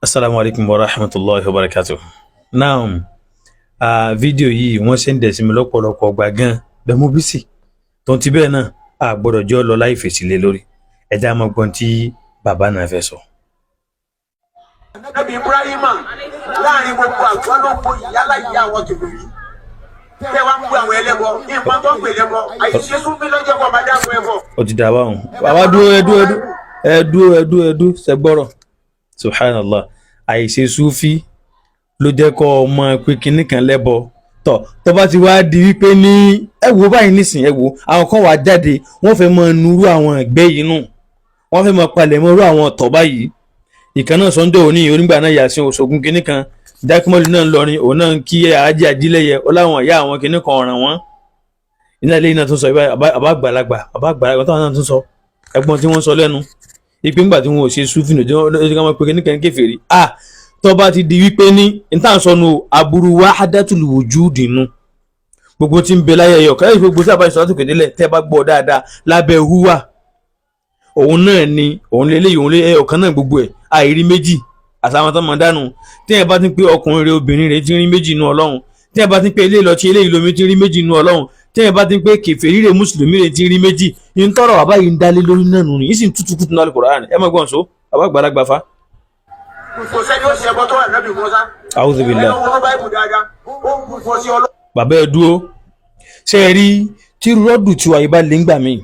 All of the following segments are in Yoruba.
Assalamu alaikum wa rahmatulahi wa barakatuh. Now, fídíò yìí wọ́n ṣe ń dẹ̀ sí mi lọ́pọ̀lọpọ̀ ọgbà gan bẹ́ẹ̀ mo bí sí tó ń ti bẹ́ẹ̀ náà a gbọ́dọ̀ jẹ́ ọ lọ láì fèsì lé lórí. Ẹ̀dá máa gbọ́n tí bàbá náà fẹ́ sọ. Nabi Ibrahima, láàrin gbogbo àgbọ̀lọ́pọ̀ ìyálà ìyá àwọn kèfèrí tẹ wá ń gbé àwọn ẹlẹ́bọ, nǹkan tó ń pè lẹ́bọ, àìṣe súnmí lọ́jọ́ kọ́ máa dáàbò ẹbọ. Ó ti dà báwọn. Bàbá, dúró, ẹ dúró, ẹ dúró, ẹ dúró, ẹ dúró, ẹ dúró, ṣẹgbọ́rọ̀. Subhanallah, àìṣe súfí ló jẹ́ kọ́ ọmọ pé kinní kan lẹ́bọ. Tọ̀ tó bá ti wá di wípé ní ẹ wo báyìí nísìn, ẹ wo àwọn kan wà jáde, wọ́n fẹ́ mọ nurú àwọn ẹgbẹ́ yìí nù, wọ́n fẹ́ mọ palẹ̀ mọ́ irú àwọn ọ̀tọ̀ báyìí. Ìkan náà sọ́njọ́ òní onígbà náà yà sí Òṣogùn, kinní kan jákèmọ́lì náà ń lọrin, òun náà ń kí ajé ajílẹ̀yẹ, ó láwọn ìyá àwọn kinní kan ọ̀ràn wọn iná ilé iná tún sọ. Àbá àgbàlagbà, àbá àgbàlagbà táwọn náà tún sọ ẹ̀gbọ́n tí wọ́n sọ lẹ́nu ìpín ńgbà tí wọn ò ṣe súfì nù, tí wọ́n pe kinní kan kèfèrí. Ah, tó bá ti di wípé ní níta sọnù aburú wahdatul wujudi nù, gbogbo tí ń bẹ láyé ẹyọ kẹ́lẹ́, gbogbo tí a bá sọ látòkè délẹ̀, tẹ́ bá gbọ́ dáadáa lábẹ́ húwà, òun náà ni òun lé léyìí, òun lé ẹyọ kan náà, gbogbo ẹ̀ àìrí méjì. Àtàwọn tó mọ̀ dánù, tí ẹ bá ti ń pé ọkùnrin rẹ, obìnrin rẹ, ti ń rí méjì nù Ọlọ́run, tí ẹ bá ti ń pé eléyìí lọ tí eléyìí lomi ti ń rí méjì nù Ọlọ́run, tí ẹ bá ti ń pé kèfèrí rẹ, mùsùlùmí rẹ, ti ń rí méjì ní tọrọ, bàbá yìí ń dálé lórí náà nù ní ìsìn tútù kùtù náà Al-Qur'an. Ẹ má gbọ́n so bàbá àgbàlagbà fa. Kò sẹ́ni ó ṣe ẹbọ tó wà nábì Mùsá. A'udhu billah. Ẹnu wọn báyìí dáadáa, ó ń fọ sí ọlọ́. Bàbá, ẹ dúró. Ṣe é rí tí rọ́dù tiwa yìí bá lè ń gbà míì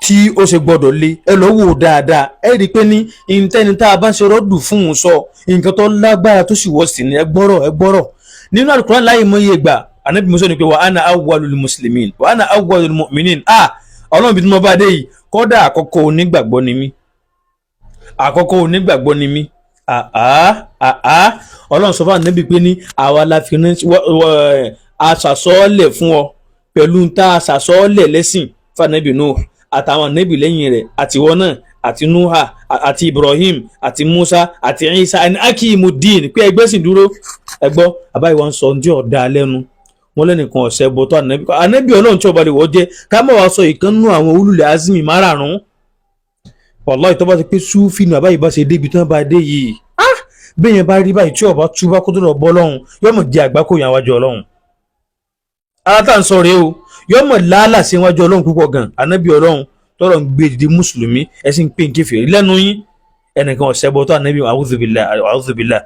tí ó ṣe gbọ́dọ̀ lé, ẹ lọ wò dáadáa, ẹ rí i pé ní ìtẹ́ni tá a bá ṣe rọ́dù fún un sọ nǹkan tó lágbára tó sì wọ́ sí ni. Ẹ gbọ́rọ̀, ẹ gbọ́rọ̀ nínú Al-Qur'an láyé mọ́ iye gbà Anabi Musa ní pé wa ana awwalul muslimin wa ana awwalul mu'minin. Ah, Ọlọ́run, bí tí mo bá dé yìí, kọ́dà àkọ́kọ́ onígbàgbọ́ ni mí, àkọ́kọ́ onígbàgbọ́ ni mí. Àá àá, Ọlọ́run sọ fún Ànábì pé ní àwa la fi ní aṣàsọ́ọ̀lẹ̀ fún ọ pẹ̀lú tá a ṣàsọ́ọ̀lẹ̀ lẹ́sìn fún Ànábì Nuh àtàwọn ànábì lẹ́yìn rẹ̀, àtiwọ́ náà, àti Nuha, àti Ibrahim, àti Musa, àti Isa, ẹni akimudin pé ẹgbẹ́ sì dúró. Ẹgbọ́ àbáyé wọn sọ ní ọ̀dà lẹ́nu wọn lẹ́nìkan ọ̀sẹ̀ bọ́tọ̀ ànábì, ànábì Ọlọ́run tí ọba lè wọ́ jẹ́ ká má wàá sọ ìkan nú àwọn ulul azmi márààrún. Wàláhì, tó bá ti pé súfì ní àbáyé bá ṣe débi tí wọ́n bá dé yìí, ah, bẹ́ẹ̀ yẹn bá rí báyìí, tí ọba túbá kó tó lọ bọ́ lọ́hùn, yóò mọ̀ di àgbákò yẹn wájú Ọlọ́run. Ara tá à ń sọ rèé o, yóò mọ̀ láàlà sí wájú Ọlọ́run púpọ̀ gan. Ànábì Ọlọ́run tọrọ ń gbé dìde, mùsùlùmí, ẹ sì ń pè ń kèfèrí lẹ́nu yín. Ẹnìkan ọ̀sẹ̀ bọ́tọ̀ ànábì. A'udhu billah, a'udhu billah.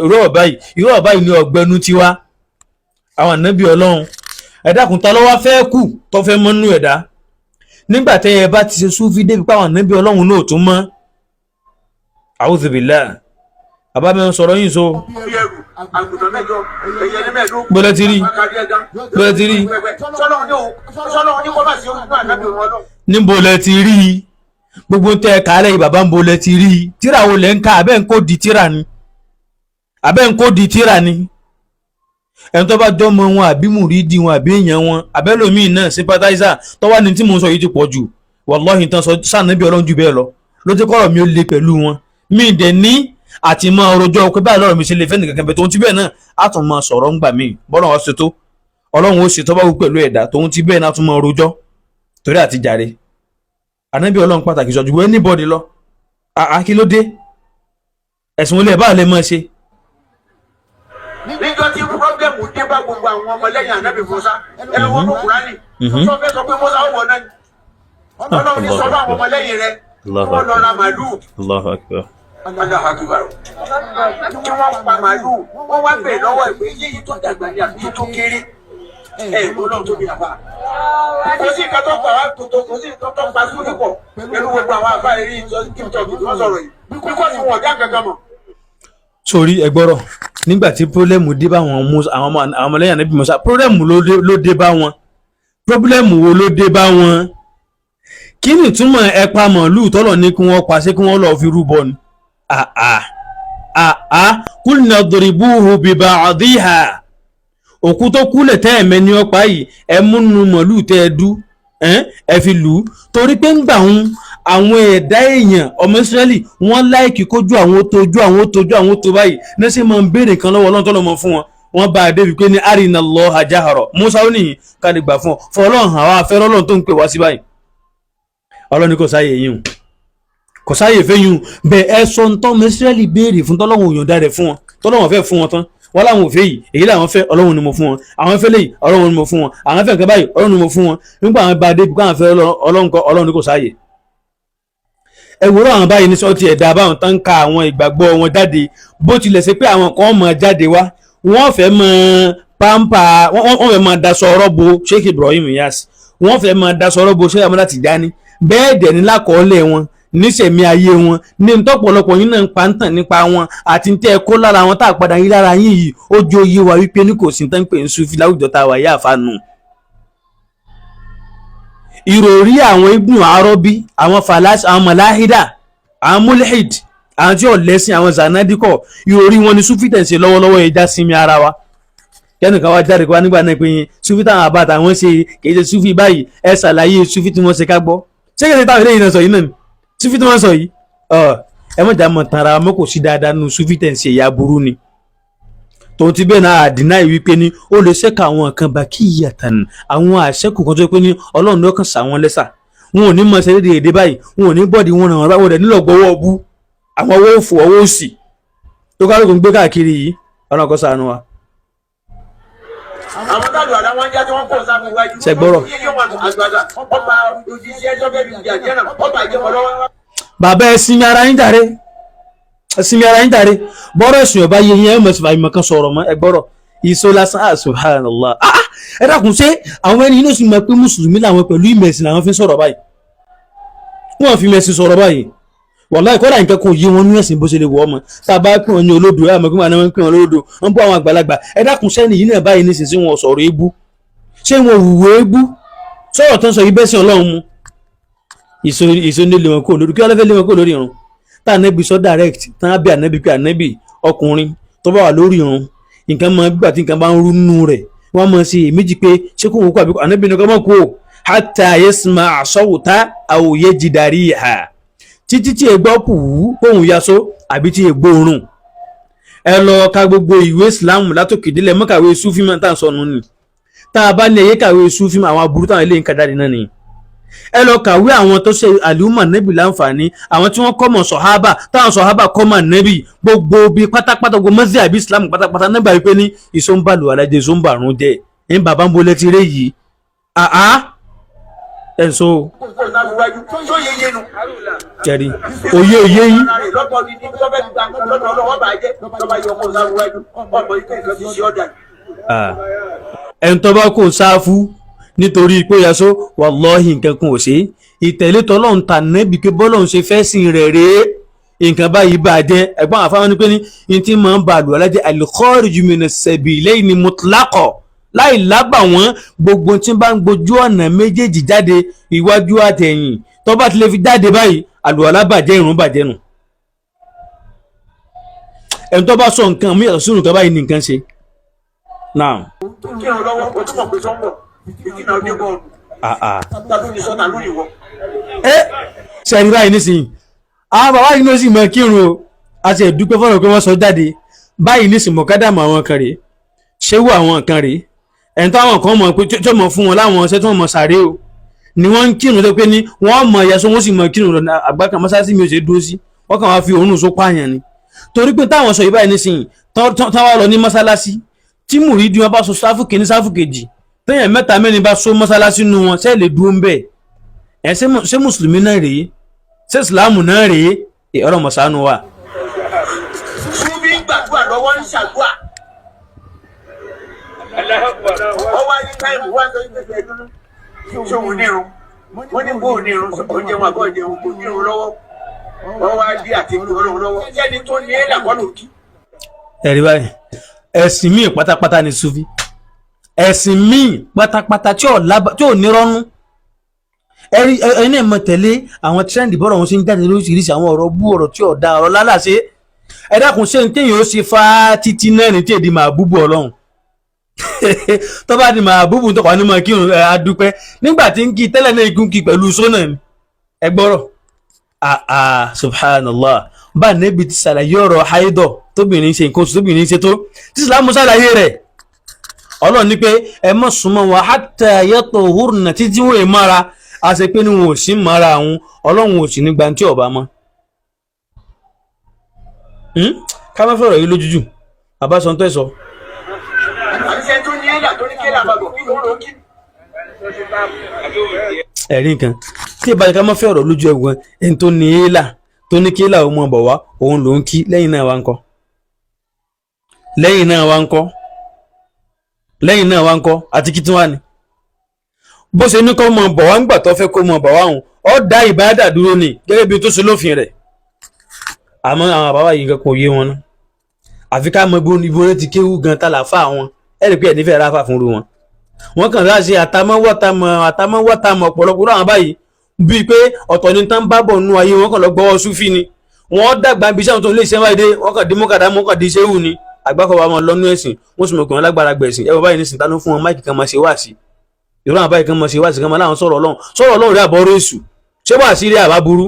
Irú ọ̀bá yìí ní ọgbẹ́nu tiwa àwọn ànábì Ọlọ́run. Ẹ dákun, ta ló wá fẹ́ kù tó fẹ́ mọ́nú ẹ̀dá nígbà tẹ́ ẹ bá ti ṣe súfí débi pé àwọn ànábì Ọlọ́run náà tún mọ́? A'udhu billah. Bàbá mi ń sọ̀rọ̀ yín so. Gbọ́dọ̀ ti rí, gbọ́dọ̀ ti rí. Níbo lẹ ti rí gbogbo tẹ ẹ kàálẹ̀ yìí? Bàbá, ń bo lẹ ti rí? Tíra wo lẹ ń ka? Abẹ́ ń kó di tíra ni, abẹ́ ń kó di tíra ni. Ẹni tó bá jọmọ wọn, àbí mùrídìí wọn, àbí èèyàn wọn, àbẹ́lòmíì náà sympathizer tó wà ní tí mò ń sọ yìí ti pọ̀ jù, wàláhì, tán sọ sànàbí Ọlọ́run jù bẹ́ẹ̀ lọ ló ti kọ́rọ̀ mi ó le pẹ̀lú wọn. Mi dẹ̀ ní àti máa rojọ́ pé báyìí lọ́rọ̀ mi ṣe lè fẹ́ nìkankan bẹ́ẹ̀. Tòun ti bẹ́ẹ̀ náà, á tún máa sọ̀rọ̀ ńgbà míì. Bọ́lá wa ṣètò, Ọlọ́run ó ṣètò bá wù pẹ̀lú ẹ̀dá. Tòun ti bẹ́ẹ̀ náà, tún máa rojọ́ torí àti jàre. Ànábì Ọlọ́run pàtàkì sọ ju anybody lọ. Àá, kí ló dé? Ẹ̀sùn olè báà lè máa ṣe. Níjọ́ tí problem dé bá gbogbo àwọn ọmọlẹ́yìn ànábì Musa, ẹni wọ́n ló Kúránì tó fẹ́ sọ pé Musa ó wọ̀ náà ni. Ọlọ́run ní sọ fún àwọn ọmọlẹ́yìn rẹ̀ kí wọ́n lọ ra màlúù. Allahu akbar. Allahu akbar. Kí wọ́n pa màlúù, wọ́n wá bèèrè lọ́wọ́ ẹ̀ pé yéyí tó dàgbà ní àbí tó kéré. Ẹ̀ gbọ́dọ̀ tóbi àbá. Kò sí nǹkan tó pa wá tó, kò sí nǹkan tó pa sórí pọ̀ pẹ̀lú gbogbo àwọn àbá eré TikTok tí wọ́n sọ̀rọ̀ yìí. Bíkọ́sì wọn ọ̀dá kankan mọ̀. Sórí ẹgbọ́rọ̀, nígbà tí problem dé bá àwọn àwọn ọmọlẹ́yìn ànábì Musa, problem ló dé bá wọn. Problem wo ló dé bá wọn? Kí ni ìtumọ̀ ẹ̀pa màálù tọ́lọ̀ ní kí wọ́n pa? Ṣé kí wọ́n lọ́ọ́ fi rúbọ ni? Àà àà, kulna dribuhu biba'diha. Òkú tó kúlẹ̀ tẹ́ ẹ̀mẹ́ ní ọ̀pá yìí, ẹ múnú màálù tẹ́ ẹ dú, ẹ fi lù ú, torí pé ń gbà ń àwọn ẹ̀dá èèyàn ọmọ Ísírẹ́lì wọ́n like kójú àwọn ó tójú, àwọn ó tójú, àwọn ó tó báyìí ní sẹ́ máa ń béèrè nǹkan lọ́wọ́ Ọlọ́run tọ́lọ́ mọ́ fún wọn. Wọ́n bá a débi pé ní arina Allaha jahara. Musa ó nìyí ká lè gbà fún ọ fún Ọlọ́run, àwọn afẹ́rẹ́ Ọlọ́run tó ń pè wá sí báyìí. Ọlọ́run ní kò sáyè yín o. Kò sáàyè fẹ́yìn bẹ́ẹ̀. Ẹ sọ ń tọ́ mẹ́sírẹ́lì béèrè fún tọ́lọ́hún òyìnbá rẹ̀ fún wọn, tọ́lọ́hún fẹ́ fún wọn tán. Wọ́n láwọn ò fẹ́ yìí, èyí làwọn fẹ́, Ọlọ́run ni mo fún wọn. Àwọn fẹ́ léyìí, Ọlọ́run ni mo fún wọn. Àwọn fẹ́ nǹkan báyìí, Ọlọ́run ni mo fún wọn. Nígbà àwọn bá dé bí káwọn fẹ́ Ọlọ́run kọ́, Ọlọ́run ni kò sáàyè. Ẹ wúrọ̀ àwọn báyìí ní sọ́ọ̀tì ẹ̀dá báwọn tán ń ka àwọn ìgbàgbọ́ wọn jáde, bó tilẹ̀ ṣe pé àwọn kan mọ̀ jáde wá, wọ́n fẹ́ mọ pampa, wọ́n fẹ́ mọ daṣọ ọ̀rọ̀ bo Sheikh Ibrahim Inyas, wọ́n fẹ́ mọ daṣọ ọ̀rọ̀ bo Sheikh Ahmad Tijani. Bẹ́ẹ̀ dẹ̀ ní lákọọ́lẹ̀ wọn, níṣẹ̀mí ayé wọn, ní ntọ́pọ̀lọpọ̀ yín náà ń pa ń tàn nípa wọn àti tẹ́ ẹ kó lára wọn tá a padà yín lára yín yìí, ó jó yé wa wípé ní kò sí tán pé ń Sufi láwùjọ tá a wà yá àfàànù. Ìròrí àwọn Ibn Arabi, àwọn falas, àwọn malahida, àwọn mulhid, àwọn tí ò lẹ́sìn, àwọn zanadikọ, ìròrí wọn ni Sufi tẹ̀ ń ṣe lọ́wọ́lọ́wọ́. Ẹja sinmi ara wa, kẹ́nìkan wá jáde wá nígbà náà pé yín Sufi táwọn àbáta wọn ṣe kì í ṣe Sufi báyìí. Ẹ ṣàlàyé Sufi tí wọ́n ṣe ká gbọ́. Ṣé kìí ṣe táwọn eléyìí náà sọ yìí náà ni Sufi tí wọ́n sọ yìí? Ẹ mọ̀ jà mọ̀ tara mọ́, kò sí dáadáa nù Sufi tẹ̀ ń ṣe, ìyá burú ni. Tòun ti bẹ́ẹ̀ náà àdínà yìí wípé ní ó lè ṣẹ́ka àwọn nǹkan bá kí ìyàtàn àwọn àṣẹ́kù kan tó yẹ pé ní Ọlọ́run ló kàn sàwọn lẹ́sà. Wọn ò ní mọ̀ ṣe déédéé èdè báyìí, wọn ò ní bọ́ọ̀dì wọn ràn wọ́n báwọn rẹ̀ nílò gbọ́wọ́ bú àwọn owó òfò, owó òsì tó kálukú ń gbé káàkiri yìí. Ọlọ́run kó ṣàánú wa. Àwọn táàlù àdá wọn já tí wọn kò sáfù wájú. Ṣé gbọ́rọ̀? Ọba òjijì ẹjọ́ bẹ́ẹ̀ bí àjẹ́ náà ọba ìjọba lọ́wọ́. Bàbá, ẹ sinmi ara yín jàre, ẹ sinmi ara yín jàre. Bọ́rọ̀ ẹ̀sìn ọba yẹ yín, ẹ mọ̀ sí fàyè kan sọ̀rọ̀ mọ́. Ẹ gbọ́rọ̀ ìṣó lásán. Ah, subhanallah. Ah ah, ẹ dákun, ṣé àwọn ẹni inú sì mọ̀ pé mùsùlùmí làwọn pẹ̀lú ìmẹ̀sìn làwọn fi ń sọ̀rọ̀ báyìí? Wọ́n fi mẹ̀sìn sọ̀rọ̀ báyìí. Wàláì, kọ́dà nǹkan kò yé wọn ní ẹ̀sìn bó ṣe lè wọ́ ọmọ tá a bá pè wọn ní olódò, ẹ àmọ́ kí wọn pè wọn lólódò, wọn bú àwọn àgbàlagbà. Ẹ dákun, sẹ́ni yìí náà báyìí nísinsìnyí, wọn sọ̀rọ̀ ebú? Ṣé wọn hùwà ebú? Sọ̀rọ̀ tó ń sọ yìí bẹ́sìn Ọlọ́run mu? Ìṣó ní lé wọn kó lórí kí wọn fẹ́ lé wọn kó lórí irun tá ànábì sọ direct tán á bí ànábì pé ànábì, ọkùnrin tó bá wà lórí irun, nǹkan máa gbà tí nǹkan bá ń rú nínú rẹ̀, wọ́n máa ṣe èméjì pé ṣé kò wọ́n kó àbíkú. Ànábì ní kò mọ̀ kó hatta yasma sawta aw yajida riha, títí tí e gbọ́ kù wú kóhun yaso àbí tí e gbóòórùn. Ẹ lọ ka gbogbo ìwé Islam látòkè délẹ̀, mọ́kàwé Sufi máa tà ń sọnù ni. Tá a bá ní ẹyẹ kàwé Sufi, àwọn aburú táwọn eléyìí ń kà jáde náà nìyí. Ẹ lọ kàwé àwọn tó ṣe àlùmọ̀ nẹ́bì láǹfààní, àwọn tí wọ́n kọ́mọ̀ sọ̀hábà, táwọn sọ̀hábà kọ́mọ̀ nẹ́bì, gbogbo bíi pátápátá, gbogbo mọ́sí àbí Islam pátápátá nígbà wípé ní ìsọ̀nbàlù alájẹ, ìsọ̀nbàrún jẹ ní bàbá ń bolẹ̀ ti ré yìí. Àá ẹ̀ so Kò sáfù wájú tó yẹ yẹnu. jẹ́rí òye òye yìí. Lọ́pọ̀ gidi tó fẹ́ gba lọ́dọ̀ ọlọ́wọ́ bá jẹ́ tó bá yọ kó sáfù wájú ọmọ ikú nǹkan ti ṣe ọ̀dà. Ẹni tó bá kó sáfù nítorí pé yaso, wàlọ́hì nǹkan kan ò ṣe ìtẹ̀lé tọ́lọ́hún ta nẹ́bí pé bọ́lọ́hún ṣe fẹ́ sìn rẹ̀ rèé, nǹkan báyìí bàjẹ́. Ẹ̀gbọ́n àfáwọn ni pé ní tí máa ń ba àlùwàlá jẹ́ al-khariju mina sabilayni mutlaqa, láì lábà wọ́n, gbogbo tí bá ń gbojú ọ̀nà méjèèjì jáde, iwájú àtẹ̀yìn, tó bá ti lè fi jáde báyìí, àlùwàlá bàjẹ́, ìrun bàjẹ́ nù. Ẹni tó bá sọ nǹkan mí yàtọ̀ sínú nǹkan báyìí ní nǹkan ṣe náà. Kírun lọ́wọ́ o túmọ̀ pé sọ́ńbọ̀ ìdínà ọdẹ bọ́ọ̀lù ta ló ní sọ́ta lórí wọ. Ẹ ṣẹ̀rí báyìí nísìnyí, àwọn bàbá yìí ló sì mọ kírun o. A ti ẹ̀dúpẹ́ fọ́nà pé wọ́n sọ jáde báyìí nísìnyí. Mọ̀kádàmù àwọn kan rèé, ṣéwù àwọn kan rèé, ẹni táwọn kan mọ̀ pé tí ó mọ̀ fún wọn láwọn ọṣẹ́ tí wọ́n mọ̀ sàré o ni wọ́n ń kírun, tó pé ní wọ́n mọ̀ ẹ̀yà sọ, wọ́n sì mọ̀ kírun lọ àgbà kan mọ́sáàsì mi ò ṣe dúró sí, wọ́n kàn wá fi òórùn só pààyàn ni. Torí pé táwọn sọ yìí báyìí nísìnyí, táwọn lọ ní mọ́sálásí tí mùrídìí wọn bá sọ sáfù kìíní, sáfù kejì, téèyàn mẹ́ta mẹ́rin bá so mọ́sálásí nu wọn, ṣé lè dúró ń bẹ̀ ẹ? Ṣé mùsùlùmí náà rèé? Ṣé ìsìláàmù náà rèé? Ẹ ọ̀rọ̀ mọ̀sánú wa. Súnbí ń gbàdúrà lọ́wọ́, ń ṣàdúrà. Wọ́n wá ní táìmù wá sọ pé ẹ dúró ṣòwò nírun, wọ́n ní bó nírun, ó jẹun àbọ̀ jẹun, kò nírun lọ́wọ́, wọ́n wá dé àti ìlú ọlọ́run lọ́wọ́ sẹ́ni tó ní ẹ̀ làkọ́ ló kí. Ẹ̀rí báyìí, ẹ̀sìn míì pátápátá ni Sufi, ẹ̀sìn míì pátápátá tí ò lábà, tí ò nírọ́nú. Ẹ̀rí ẹni ẹ̀ mọ̀ tẹ̀lé àwọn tírẹ́ǹdì bọ́rọ̀ wọn ṣe ń jáde lóríṣiríṣi, àwọn ọ̀rọ̀ bú, ọ̀rọ̀ tí ò da, ọ̀rọ̀ lálàṣe. Ẹ dákun, ṣé n téèyàn ó ṣe fá títí náà ní tí èdè máa búbù Ọlọ́run? Tó bá di máa búbù tó kọ́ ní mọ̀ kírun ẹ adúpẹ́ nígbà tí ń kí tẹ́lẹ̀ náà, ikú kí pẹ̀lú sónà ni. Ẹ gbọ́rọ̀, àà subhanallah, bá nẹ́bi ti ṣàlàyé ọ̀rọ̀ haidọ̀ tóbìnrin ṣe nǹkan oṣù, tóbìnrin ṣe tó tí Ìsìlámù ṣàlàyé rẹ̀. Ọlọ́run ní pé ẹ má súnmọ́ wọn hatta yatahurna, títí wọ́n è mára. A ṣe pé ní wọn ò sí mara àwọn, Ọlọ́run ò sì ní gbantí ọba mọ́. Ká má fọ̀rọ̀ yìí lójújù, bàbá sọ ń tẹ́ sọ. Àbí ṣe tó ní ẹ̀yà tó ní kéèlà àbàbọ̀ kí ló ń ro kí. Ẹ̀rí nǹkan tí ìbá ká má fẹ́ ọ̀rọ̀ lójú ẹ̀wọ̀n, ẹni tó ní éèlà tó ní kéèlà ó mọ̀ bọ̀ wá, òun ló ń kí. Lẹ́yìn náà wá ń kọ́, lẹ́yìn náà wá ń kọ́, lẹ́yìn náà wá ń kọ́, àti kí tí wá ni bó ṣe ní kó mọ̀ bọ̀ wá ń gbà tó fẹ́ kó mọ̀ bọ̀ wá òun ó dá ìbáàdà dúró ni gẹ́gẹ́ bí tó ṣe lófin rẹ̀. Àmọ́ àwọn bàbá yìí nǹkan kò yé wọn ná, àfi ká mọ ibo rẹ ti kéwú gan tá làáfà wọn. Ẹ rí i pé ẹ̀ nífẹ̀ẹ́ ráfà fún irú wọn, wọn kàn láti ṣe àtàmọ́wọ́tàmọ́ àtàmọ́wọ́tàmọ́ ọ̀pọ̀lọpọ̀ àwọn báyìí bíi pé ọ̀tọ̀ ni tán bá bọ̀ nú ayé wọn, kàn lọ gbọ́wọ́ súfì ni. Wọ́n dàgbà bí sáwọn tó lè ṣe wáyé dé, wọ́n kàn dé mọ́kàdá mọ́kàn dé ṣéwù ni àgbákọ̀ wa máa lọ́nú ẹ̀sìn, wọ́n sì mọ̀ pé wọ́n lágbára gbẹ̀sìn. Ẹ wọ báyìí nísìnyí, ta ló fún wọn máìkì kan máa ṣe wáàsí? Irú àwọn báyìí kan máa ṣe wáàsí kan máa láwọn sọ̀rọ̀ Ọlọ́run, sọ̀rọ̀ Ọlọ́run rí àbọ̀rọ̀ èṣù, ṣé wáàsí rí àbá burú.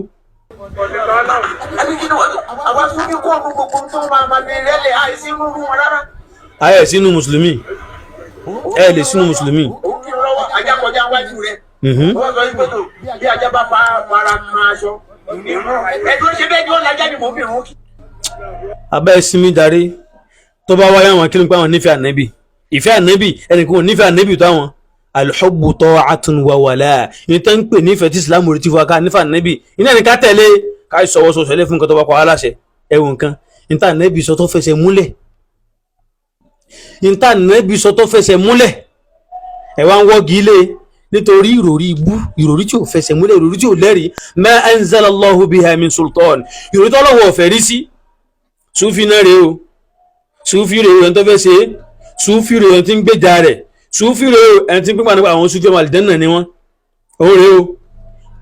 Àbí kí ni wọ́n àwa tún ní kó ọ̀run gbogbo tó máa máa lè rẹ́lẹ̀ àìsí inú wọn rárá. Ayé sínú mùsùlùmí, ẹ lè sínú mùsùlùmí. Òun kí n lọ́wọ́ ajá kọjá wájú rẹ̀. Wọ́n sọ wípé tó bí ajá bá fa fara kan aṣọ ìrún ẹ tó ṣe bẹ́ẹ̀ ni wọ́n lajá ni mò ń fi ìrún kí. Abẹ́ ìsinmi darí tó bá wáyé, àwọn kí ló ń pa àwọn nífẹ̀ẹ́ ànábì, ìfẹ́ ànábì, ẹnìkan ò nífẹ̀ẹ́ ànábì tó àwọn. Al-hubbu ta'atun wa wala ní tó ń pè nífẹ̀ẹ́ tí Islam rí ti fún wa ká nífẹ̀ẹ́ ànábì iná ní ká tẹ̀lé, ká sọ̀wọ́ sọ̀sọ̀ lé fún nǹkan tó bá kọ́ aláṣẹ. Ẹ̀wọ̀n nǹkan níta ànábì sọ tó fẹsẹ̀ múlẹ̀, níta ànábì sọ tó fẹsẹ̀ múlẹ̀, ẹ̀ wá ń wọ́gi lé nítorí ìròrí ibú, ìròrí tí ò fẹsẹ̀ múlẹ̀, ìròrí tí ò lẹ́rìí, ma anzalallahu biha min sultan, ìròrí tọ́lọ́wọ́ ọ̀fẹ́ rí sí. Sufi náà rèé o, sufi rèé o, ẹni tó fẹ́ ṣe é sufi rèé o, ẹni tí ń gbèjà rẹ̀ sufi rèé o, ẹni tí ń pípa nípa àwọn sufi ọmọ àlìjẹ́nà ni wọ́n. Òun rèé o,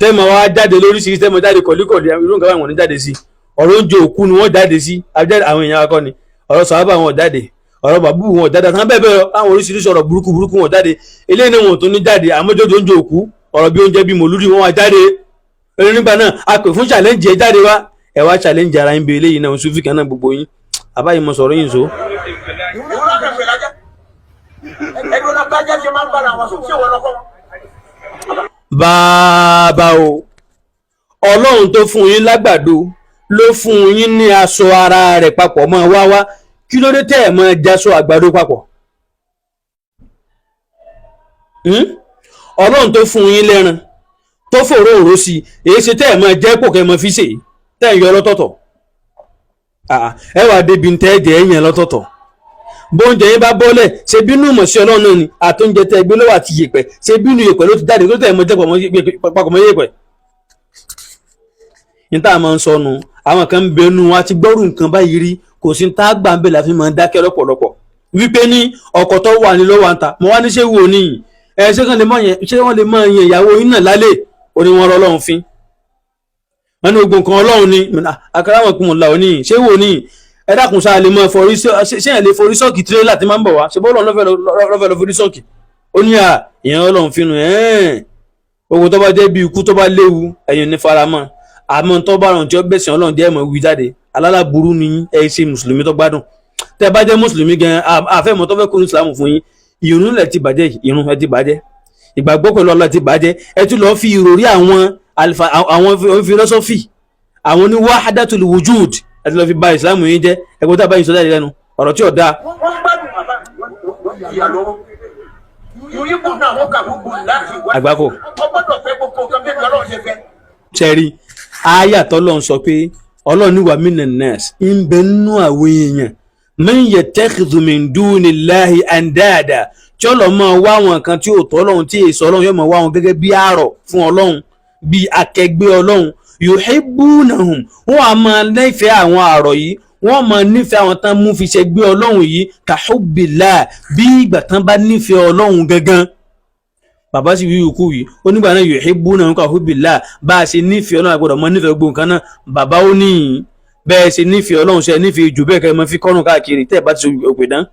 tẹ́mọ̀ wá jáde lóríṣiríṣi, tẹ́mọ̀ jáde kọ̀líkọ̀lí, irú nǹkan báwọn ò ní jáde sí. Ọ̀rọ̀ oúnjẹ òkú ni wọ́n jáde sí, àwọn èèyàn akọni ọ̀rọ̀ sàábà wọn ò jáde, ọ̀rọ̀ bàbú wọn ò jáde, àtàwọn bẹ́ẹ̀ bẹ́ẹ̀ lọ, àwọn oríṣiríṣi ọ̀rọ̀ burúkú burúkú wọn ò jáde. Eléyìí náà wọn ò tún ní jáde, àmọ́jọ́jọ́ oúnjẹ òkú, ọ̀rọ̀ bí oúnjẹ bíi mòlúdì wọn wá jáde. Ẹni nígbà náà a pè fún challenge, ẹ jáde wá, ẹ wá challenge ara yín bí eléyìí náà sufi kan náà gbogbo yín àbáyé mo sọ̀rọ̀ yín so. Ìrún náà kẹfẹ́ lajá ẹni wọn bá jáde máa ń bára wọn sọ ṣé wọn lọkọ wọn. Bàbá o, Ọlọ́run tó fún yín lágbàdo ló fún yín ní aṣọ ara rẹ̀ papọ̀ mọ́ wá wá, kí ló dé tẹ́ ẹ̀ mọ́ jaṣọ àgbàdo papọ̀? Ọlọ́run tó fún yín lẹ́ran tó fòró òró sí i, èyí ṣe tẹ́ ẹ̀ mọ́ jẹ́ pò kẹ́ mọ́ fi ṣe tẹ́ ẹ̀ yọ lọ́tọ̀ọ̀tọ̀. Ẹ wà débi tẹ́ ẹ jẹ́ ẹ̀yàn lọ́tọ̀ọ̀tọ̀, bóúnjẹ yín bá bọ́lẹ̀, ṣe bínú mọ̀ sí Ọlọ́run náà ni, àtúnjẹ tẹ́ gbé lọ́wọ́ àti yèpẹ̀, ṣe bínú yèpẹ̀ ló ti jáde tó tẹ̀ mọ́ jẹ́ papọ̀ mọ́ yèpẹ̀. Ní tá a máa ń sọnù, àwọn kan ń bẹnu wa ti gbọ́rù nǹkan báyìí rí, kò sí tá a gbà ń bẹ̀ la fi máa ń dákẹ́ lọ́pọ̀lọpọ̀ wípé ní ọkọ̀ tó wà ní lọ́wọ́ àǹtà mo wá ní ṣé wo ni ẹ ṣé kàn lè mọ yẹn, ṣé wọ́n lè mọ yẹn ìyàwó yín náà lálẹ́ ó ní wọ́n rọ́ Ọlọ́run fín, wọ́n ní gbogbo nǹkan Ọlọ́run ni àkàrà wọn kún un là ó ní ṣé wo ni ẹ dákun sáà lè mọ forí ṣé ẹ lè forí sọ́ọ̀kì tirẹ́là tí máa ń bọ̀ wá, ṣe bọ́ọ̀lù lọ́fẹ̀ẹ́ lọ forí sọ́ọ̀kì ó ní à ìyẹn Ọlọ́run fínú ẹ̀ẹ́n ogun tó bá jẹ́ bí ikú tó bá léwu ẹ̀yìn ní faramọ́, àmọ́ tó bá rọrùn tí ó bẹ̀sẹ̀ Ọlọ́run jẹ́ ẹ̀mọ́ wí jáde alálàburú ni yín, ẹ ṣe mùsùlùmí tó gbádùn tẹ́ bá jẹ́ mùsùlùmí gan àfẹ́mọ́ tó fẹ́ kó ní ìsìlámù fún yín, ìrun lẹ̀ ti bàjẹ́, ìrun ẹ ti bàjẹ́, ìgbàgbọ́ pẹ̀lú Ọlọ́run ti bàjẹ́, ẹ tún lọ́ọ́ fi ìròrí àwọn alifa àwọn philosophy àwọn ní wahdatul wujud ẹ ti lọ́ọ́ fi ba ìsìlámù yín jẹ́. Ẹgbẹ́ tá a bá yín sọ jáde lẹ́nu ọ̀rọ̀ tí ò dáa. Wọ́n gbádùn bàbá wọ́n jìyà lọ́wọ́ ìròyìn kù náà wọ́n kà gbogbo láti wá. Àgbákò. Wọ́n gbọ́dọ̀ fẹ́ gbogbo nǹkan bí Ọlọ́run ṣe fẹ́. Sẹ́rí àyà tọ́lọ́run sọ pé Ọlọ́run ní wa minan nas ń bẹ nínú àwọn èèyàn man yattakhidhu min dunillahi andada tí ọlọ́ máa wá àwọn kan tí ò tọ́ Ọlọ́run tí èso Ọlọ́run yóò máa wá wọn gẹ́gẹ́ bí àrọ̀ fún Ọlọ́run bí akẹgbẹ́ Ọlọ́run yuhibbunahum, wọ́n á máa nífẹ̀ẹ́ àwọn àrọ̀ yìí, wọ́n máa nífẹ̀ẹ́ àwọn tán mú fi ṣẹgbẹ́ Ọlọ́run yìí kahubbillah bí ìgbà tán bá nífẹ̀ẹ́ Ọlọ́run gangan. Bàbá sì wí ikú yìí ó nígbà náà yuhibbunahum kahubbillah bá a ṣe nífẹ̀ẹ́ Ọlọ́run àgbọ̀dọ̀ mọ nífẹ̀ẹ́ gbogbo nǹkan náà. Bàbá ó ní bẹ́ẹ̀ ṣe nífẹ̀ẹ́ Ọlọ́run ṣe nífẹ̀ẹ́ jù bẹ́ẹ̀ kẹ́ ẹ máa fi kọ́rùn káàkiri tẹ́ ẹ bá ti ṣe òpè dán.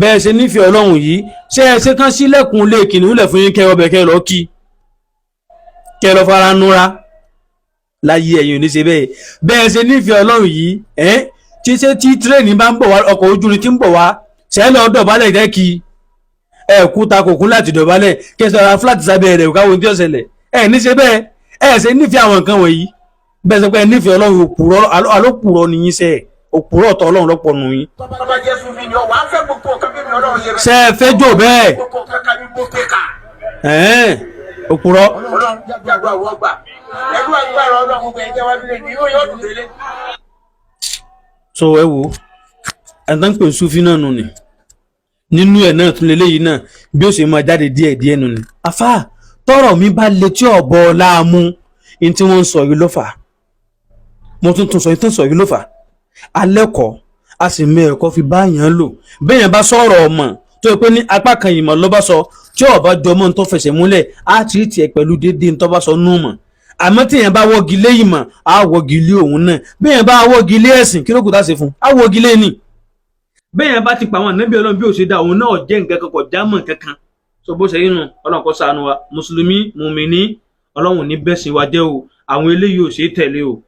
Bẹ́ẹ̀ ṣe nífẹ̀ẹ́ Ọlọ́run yìí ṣé ẹ ṣe kán sílẹ̀kùn lé kìnìún lẹ̀ fún yín kẹ́ ọbẹ̀ kẹ́ lọ kí kẹ́ lọ fara núra láyé ẹ̀yin ò ní ṣe bẹ́ẹ̀. Bẹ́ẹ̀ ṣe nífẹ̀ẹ́ Ọlọ́run yìí ẹ́ tí ṣe tí tírẹ̀nì bá ń bọ̀ wá ọkọ̀ ojú irin tí ń bọ̀ wá ṣẹ́ lọ dọ̀bálẹ̀ jẹ́ kí ẹ kú ta kò kún láti dọ̀bálẹ̀ kí ẹ sọ̀rọ̀ fúláàtì sábẹ́ rẹ̀ káwọn ohun tí ó ṣẹlẹ̀ ẹ ní ṣe bẹ́ẹ̀. Ẹ ṣe nífẹ̀ẹ́ àwọn nǹkan wọ̀nyí Bẹ́ẹ̀ sọ pé ẹ nífẹ̀ẹ́ Ọlọ́run, òpùrọ́ alópùrọ́ ni yín sẹ́, òpùrọ́ ọ̀tọ̀ Ọlọ́run lọ́pọ̀ nù yín. Tọ́ba jẹ́ Sufi ni ọ wàá fẹ́ gbogbo nǹkan bí mi Ọlọ́run ṣe fẹ́. Ṣé ẹ fẹ́ jò bẹ́ẹ̀? Gbogbo nǹkan ká mi gbogbo ká. Ẹ̀ẹ́n, òpùrọ́. Ọlọ́run jágbá wọ́n gbà. Pẹ̀lú agbára Ọlọ́run gbogbo ẹ̀jẹ̀ wá sílé ni yóò yọ̀ dùn délé. So ẹ wo ẹ̀ńtà ń pè ní Sufi náà nù ni, nínú ẹ̀ náà tún lélẹ́yìí náà bí ó ṣe máa jáde díẹ̀ díẹ̀ nù ni. Àfáà, tọrọ mi bá le tí ọ̀bọ láàmú ní tí wọ́n ń sọ yìí ló fà á. Mo tún tún sọ yìí tó ń sọ yìí ló fà á. Alẹ́ kọ́ a sì mọ ẹ̀kọ́ fi bá yàn án lò. Bẹ́ẹ̀ bá sọ̀rọ̀ ọmọ tó yẹ pé ní apá kan ìmọ̀ ló bá sọ tí ọba jọmọ́ ń tó fẹsẹ̀ múlẹ̀, á ti rí tiẹ̀ pẹ̀lú déédéé ń tó bá sọ nù mọ̀. Àmọ́ tí èèyàn bá wọ́gi lé ìmọ̀, á wọ́gi lé òun náà. Bẹ́ẹ̀ bá wọ́gi lé ẹ̀sìn, kí ló kù tá a ṣe fún un? Á wọ́gi lé ni. Bẹ́ẹ̀ yẹn bá ti pa àwọn ànábì Ọlọ́run bí ó ṣe dá òun náà jẹ́ nǹkan kan, kò já mọ́ nǹkan kan. So bó ṣe rí nu, Ọlọ́run kó ṣàánú wa. Mùsùlùmí mùmíní, Ọlọ́run ní bẹ́sìn wa jẹ́ o. Àwọn eléyìí ò ṣe é tẹ̀lé o.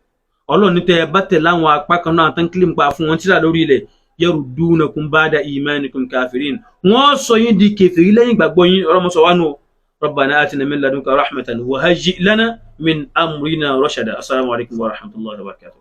Ọlọ́run ní tẹ́ ẹ bá tẹ̀lé àwọn apá kan náà tán kílìm pa fún wọn tíra lórí ilẹ̀, yaruddunakum ba'da imanikum kafirin, wọ́n sọ yín di kèfèrí lẹ́yìn ìgbàgbọ́ yín. Ọlọ́run sọ wá nù o. Rabbana atina min ladunka rahmatan wa hayyi' lana min amrina rashada. Assalamu alaikum wa rahmatullahi wa barakatuh.